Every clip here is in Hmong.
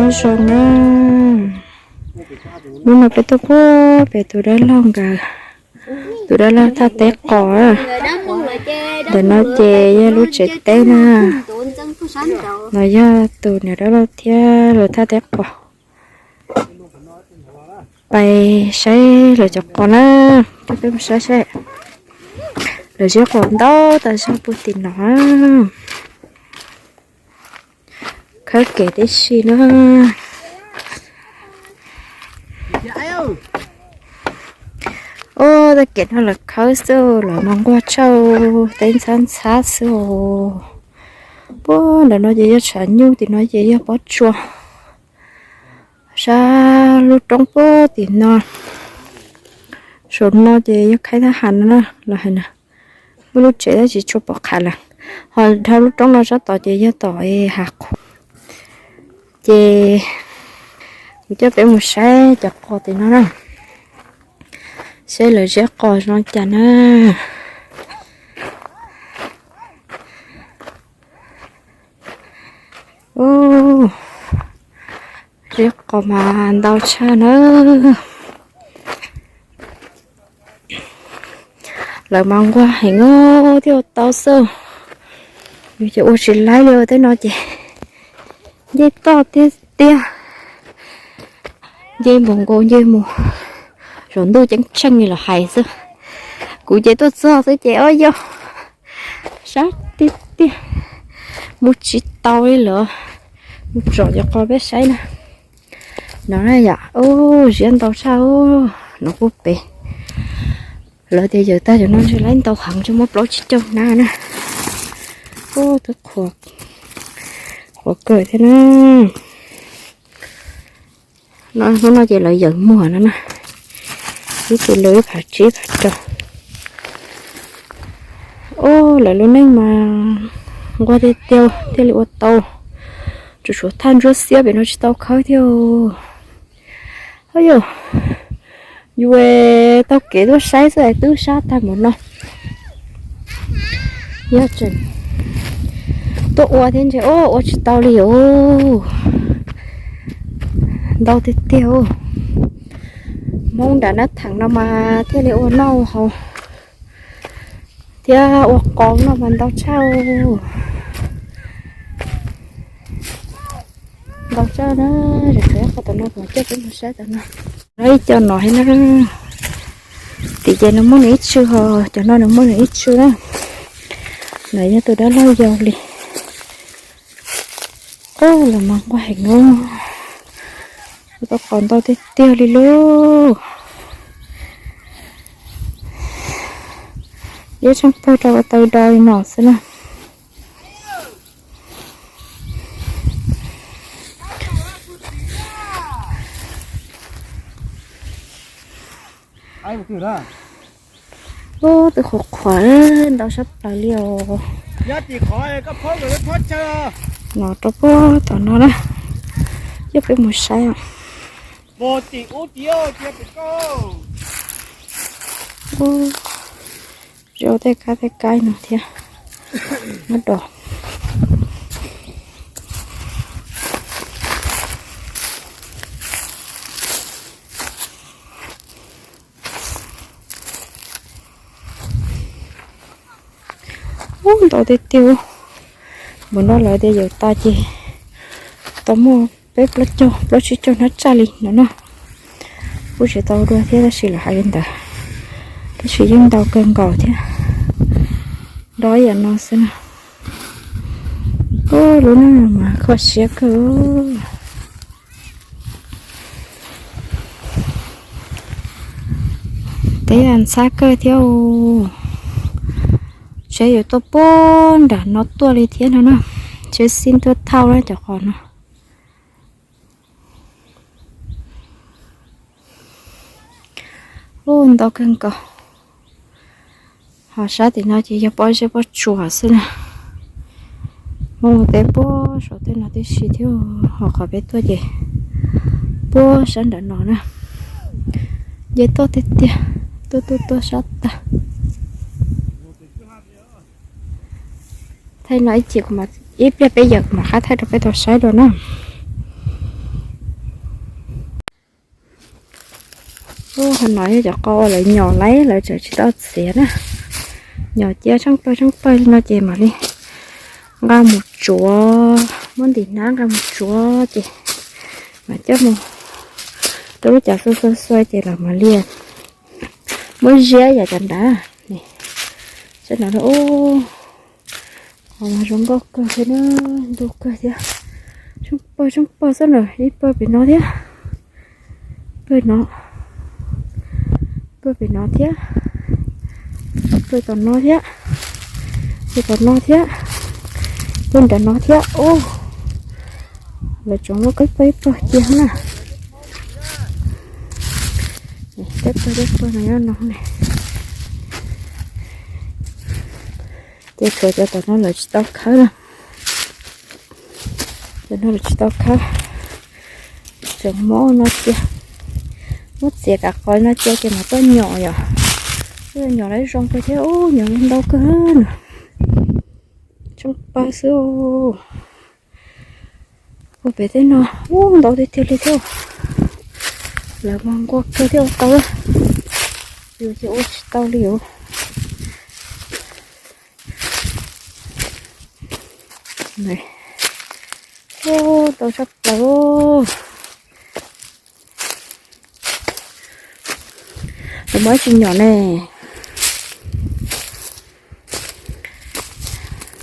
Zoo na, hnub no peb tuaj puag pem tus dab laug nkawd, tus dab laug thaj teb qos. Ntawm no ces yog lub tsev teb na, no yog tus niam dab laug thiab lawv thaj teb qos. Pais saib lawv cov qos na, coj peb mus saib saib. Lawv ziab qos ntau tas zog puag tim no. Khawb kev tib si na. Ua tej kev no lawv khawb xwb, lawv mas nquag tshaj, teb ntxhab ntxhab xwb os. Puag ntawm no ces yog tshav nyuj, tim no ces yog pob tsuas. Sab lub roob puag tim no, saum no ces yog khaib thab ham no na, los hais na. Muaj lub tsev tab sis tsis tshua pom qham lawm. Ho dhau lub roob no sab tod ces yog tom hav qhuav. Ces kuv coj peb mus saib cov qos tim no na, saib lawv ziab qos zoo cas na. Ziab qos mas ntau tshaj na. Lawv mas nquag heev os, thiaj ua tau xwb. Yus ces ua tsis laib li, tej no ces nce toj tiag tiag, nce mus nkaus nce mus, saum ntuj ceeb tsheej li los hais xwb. Kuv ces tuaj txog xwb ces ob yog sab tiag tiag, mus tsis tau li lawm. Mus tsom cov qos peb saib na. No na yom, ziab ntau tshaj, no puag pem. Lawv tias yawm tag cov no ntshe laib ntau heev, ntshe muaj plaub tsib caug hnab na. Ub, twb qhuav kawg thiab na. No hnub no ces lawv yawm muag no na, ib tug lw ib phav tsib ib phav rau. Ub, lawv lub neej mas nquag tiag tiag thiaj li ua tau. Tsuas tshuav thaj ntsuab xiab pem no tsis tau khawb thiab. Yus taug kev tuaj saib xwb es twb sab tag mus no. Yog tseem tuaj ua thiab ntshe ua tsis tau li os. Ntau tiag tiag. Hmoob nram nab theem no mas thiaj li ua noj haus thiab ua qos noj mas ntau tshaj. Ntau tshaj na. Zaum no qhov tom no kuv coj peb mus saib tom no. No ib co no thiab na. Tim ces nws muaj nws ib tsw, ho cov no nws muaj nws ib tsw na. Lawv yog tus dab laug yau li. Ub, los mas nquag heev os. Ua tau qos ntau tiag tiag li lauj. Ib tsheej pag rau ua tau do li no xwb na. Ub, twb qhuav qhuav ntau sab plaws li os. No rau puag tom no na, coj peb mus saib os. Zoo tej kab tej kaib no thiab. Muab do. Ub, ntau tiag tiag. Mus no lawv tias yawm tas ces tau muaj peb plaub caug plaub tsib caug hnab tsaj li no na. Kuj tsis tau dua thiab tab sis lawv hais li ntawd. Tab sis yeej ntau kawg nkaus thiab. Do ib yam no xwb na. Ub, lub neej mas kho siab kawg. Teb ntxhab kawg thiab. Tsheb yuav tuaj puag nram no tuaj li thiab no na. Tsheb xib tuaj thauj na cov qos no. Ub, ntau kawg nkaus. Ho sab tim no ces yog pob zeb pob tsuas xwb na. Hmoob teb puag saum tej no tib si thiab, ho qhov peb tuaj ces puag sab nram no na. Nce toj tiag tiag, tuaj tuaj tuaj sab tag. Thaij no ib chim, ib pliag peb yawm kuv mam qab thaij rau peb tau saib dua na. Qhov no yog cov qau uas lawv nyom lawm, lawv tseem tsis tau txiav na. Nyom cia tsheej pawg tsheej pawg li no ces mam li nqa mus tsuav, muab ntim hnab nqa mus tsuav ces mam coj mus rau lub cav xua xua xua ces lawv mam li muab ziab yam cov nrad. Saib no, qhov no zoo nkauj kawg thiab na, ntug kawg thiab. Tsheej pawg tsheej pawg xwb na, ib pawg pem no thiab, pawg no, pawg pem no thiab, pawg tom no thiab, pawg tom no thiab, pawg nram no thiab. Ub, lawv tseem muab ib pawg ib pawg cia na. Tej pawg tej pawg no nyob no ne. Ces tshuav cov tom no lawv tsis tau khawb na. Cov no lawv tsis tau khawb, tseem muab no cia, muab txiav kav qhov no cia ces mam tuaj nyom yom. Tuaj nyom lawv zoo kawg thiab, ub, nyom ntau kawg na. Tsheej pawg xwb. Ua pem tej no, ub, ntau tiag tiag li thiab. Lawv mas nquag kawg thiab ua tau, yus ces ua tsis tau li os. Ub, ntau tshaj plaws. Lawv muab tsis nyom ne.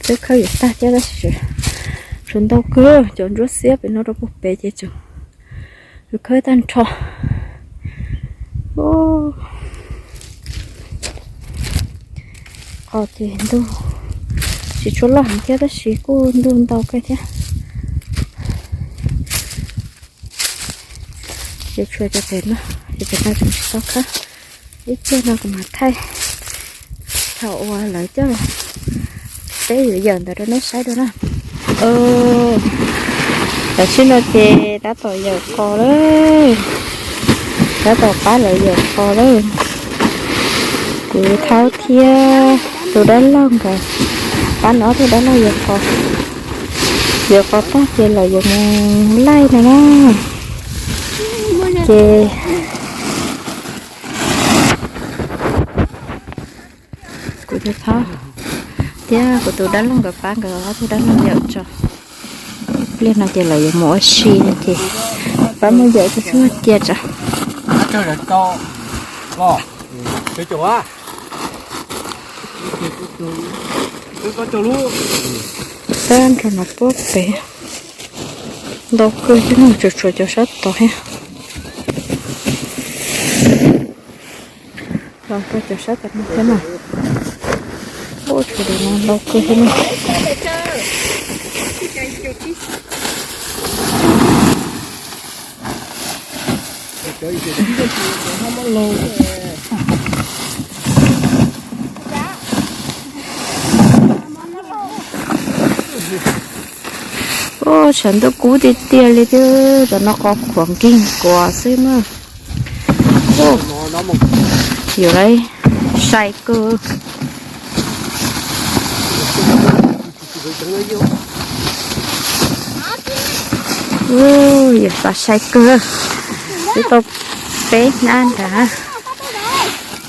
Twb khawb yuav tag thiab tab sis tshuav ntau kawg, cov ntsuab xiab pem no rau puag pem ces tseem khawb tag nrho. Qhov ces ntug tsis tshua loj heev thiab tab sis kuj ntug ntau kawg thiab. Ces tshuav cov pem no, cov pem no tseem tsis tau khawb. Ib pliag no kuv mam thaij thaum uas lawv coj peb yawm yawm ntawd rau nej saib dua na. Tam sim no ces tab tom yawm qos lawm, tab tom pab lawv yawm qos lawm. Kuv thaub thiab tus dab laug nkawd pab nws ob tug dab laug yawm qos. Yawm qos tag ces lawv yuav mus laij no na. Ces kuv tus thaub thiab kuv tus dab laug nkawd pab nkawd ob tug dab laug yawm tso. Pliag no ces lawv yuav mus ua si no ces pab muab yawm tso xwb cia tso. Tag nrho no puag pem ntau kawg thiab no, tsuas tshuav cov sab tod thiab. Los rau cov sab tom no thiab no. Ub, tshuav no ntau kawg thiab no. Ub, tshav ntuj kub tiag tiag li thiab, cov no qos khuav nkeeg kuav xwb na. Yuav lawv sai kawg. Yuav tau sai kawg. Twb tau peb hnab nrad,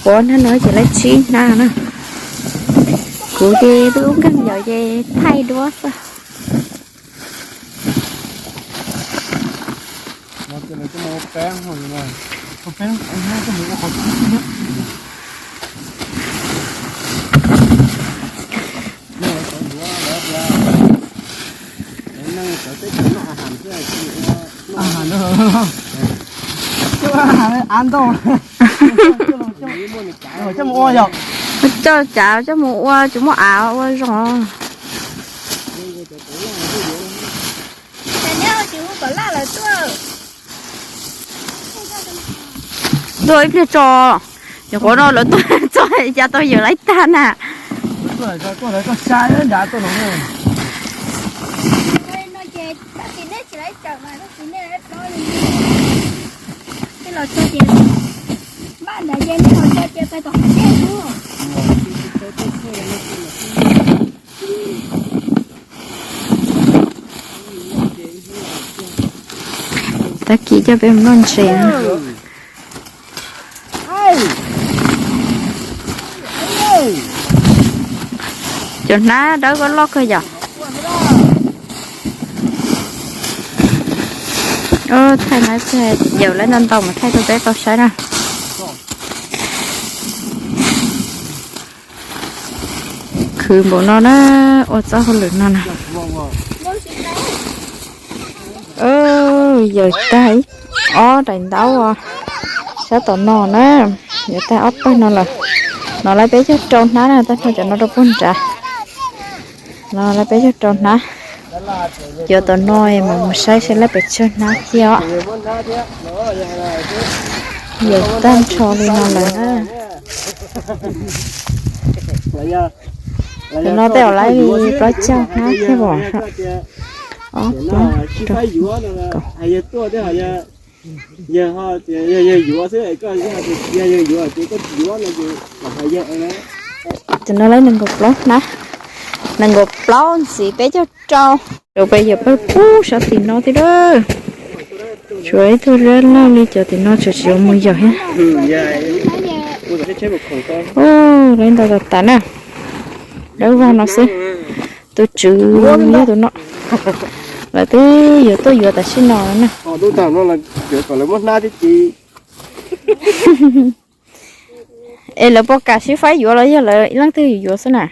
ob hnab no ces lawv tsib hnab na. Kuv ces twb ub nkeeg yawm ces thaij duab xwb. Coj cav coj mus ua tsis muaj av ua zoo. Tuaj ib pliag tso, nyuam qhuav no lawv tuaj tso, cas tau yawm lawv tag na. Tag kis coj peb mus noj ntses na. Cov hnab dawb koj loj kawg yom. Thaij hnab txog yawm lawv ntau ntau mas thaij rau peb tau saib na. Khwv npaum no na, ua txoj hauj lwm no na. Yawm tag ib ob daim ntaub sab tom no na, yawm tag ob pawg no lawm. No lawv peb caug rau hnab na, tag nrho cov no rau puag nrad. No lawv peb caug rau hnab. Yuav tom no mas mus saib saib lawv pes tsawg hnab thiab os. Yawm tag nrho li no lawm na. Cov no tej zaum lawv li plaub caug hnab thiab os. Ob plaub rau kaum. Cov no lawv nees nkaum plaub hnab, nees nkaum plaub ntxiv peb caug rau. Rau peb yawm pawg pub sab tim no thiab lawm. Tsuas ib tug zab loj li cov tim no tseem tsis yuav mus yawm thiab. Lawv ntau tas tas na. Dawb vog no xwb. Tus tswv yog tus no. Lawv twb yuav tuaj yuav tam sim no na. Es lawv puas kam sib faib yuav los yog lawv ib leej twg yuav xwb na?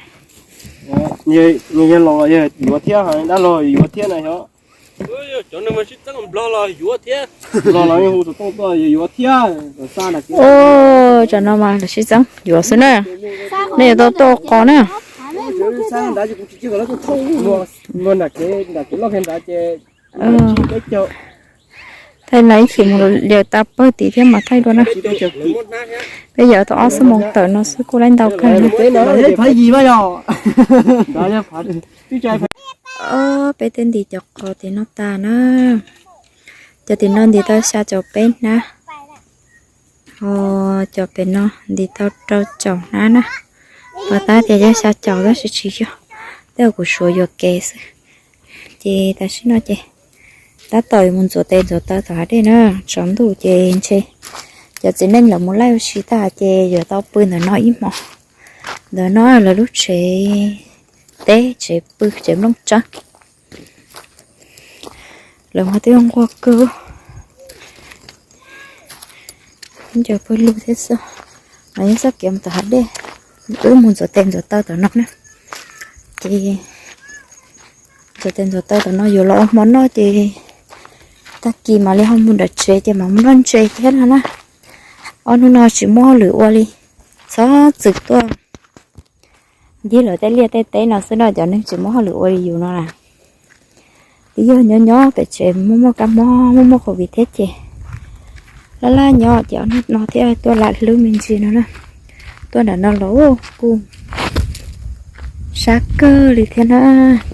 Yog laus los yog yuav thiab, dab laug yuav thiab na. Cov neeg sib txeeb nplog los yuav thiab. Nplog los hu tus tooj tuaj yuav thiab. Tsam no mas lawv sib txeeb yuav xwb na. Nej yuav tau tuaj ua qos na. Thaij no ib chim mus yawm tas pawg tid thiab mas thaij dua na. Peb yawm tau ob xuab moos tawm no xwb kuj laib ntau kawg na. Peb twb ntim cov qos tim no tas na. Cov tim no ntim tau xya caum peb hnab. Ho cov pem no ntim tau rau caum hnab na. Pom tab tias yog xya caum tab sis tsis yog, tej zaum kuv suav yuam kev xwb. Ces tam sim no ces tab tom mus ntxuav tes ntxuav taw tom hav dej na, tsaus ntuj ces ntshe cov txiv neej lawv mus laij ua si tag ces yuav tau pw ntawm no ib hmos. Ntawm no lawv lub tsev teb, tsev pw, tsev nplooj tsawb. Lawv mas twb nquag kawg. Cov pawg lug thiab xwb. No yog txoj kev mus tom hav dej, wb mus ntxuav tes ntxuav taw tom no na. Ces ntxuav tes ntxuav taw tom no yuav los ua hmo noj ces tag kis mam li ho mus nram tsev ces mam mus noj ntses thiab no na. Ob hnub no tsis muaj hauj lwm ua li, txhob txwm tuaj ncig lawv tej liaj tej teb no xwb na, cov neeg tsis muaj hauj lwm ua li yus no na. Twb yog nyob nyob pem tsev muaj muaj kab mob muaj muaj covid thiab ces laj laj nyob ces ob hnub no thiaj tuaj lam hlub me ntsis no na. Tuaj nram no los kuj sab kawg li thiab na,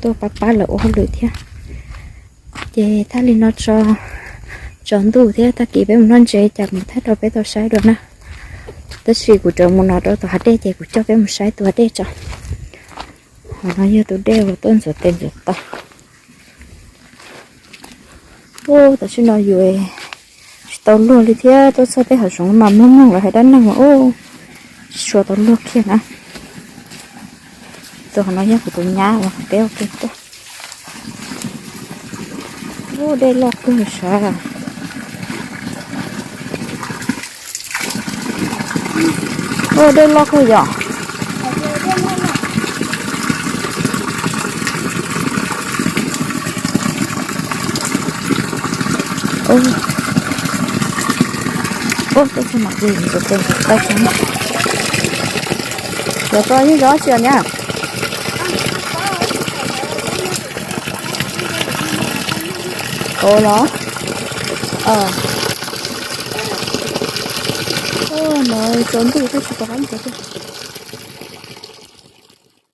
tuaj pab pab lawv ua hauj lwm thiab. Ces thaij li no tso, tsaus ntuj thiab tag kis peb mus noj ntses cas mus thaij rau peb tau saib dua na. Tab sis kuv rov mus no rau tom hav dej ces kuv coj peb mus saib tus hav dej tso. Qhov no yog tus dej uas tuaj ntxuav tes ntxuav taw. Tam sim no yus tsis tau luag li thiab, tuaj txog tej hav zoov mas muaj moog lawv hais dab neeg mas ub, tsis tshua tau luag kiag na. Tus qhov no yog kuv tus nyab uas peb ua ke tuaj. Ub, dej loj kawg sav. Ub, dej loj kawg yom. Ub, ub, tej xu mam li tus tes ntxuav taw xwb. Cov ko yeej zov tsi os nyab? Ua los? No tsaus ntuj thiab tsis tau qab mus tsev.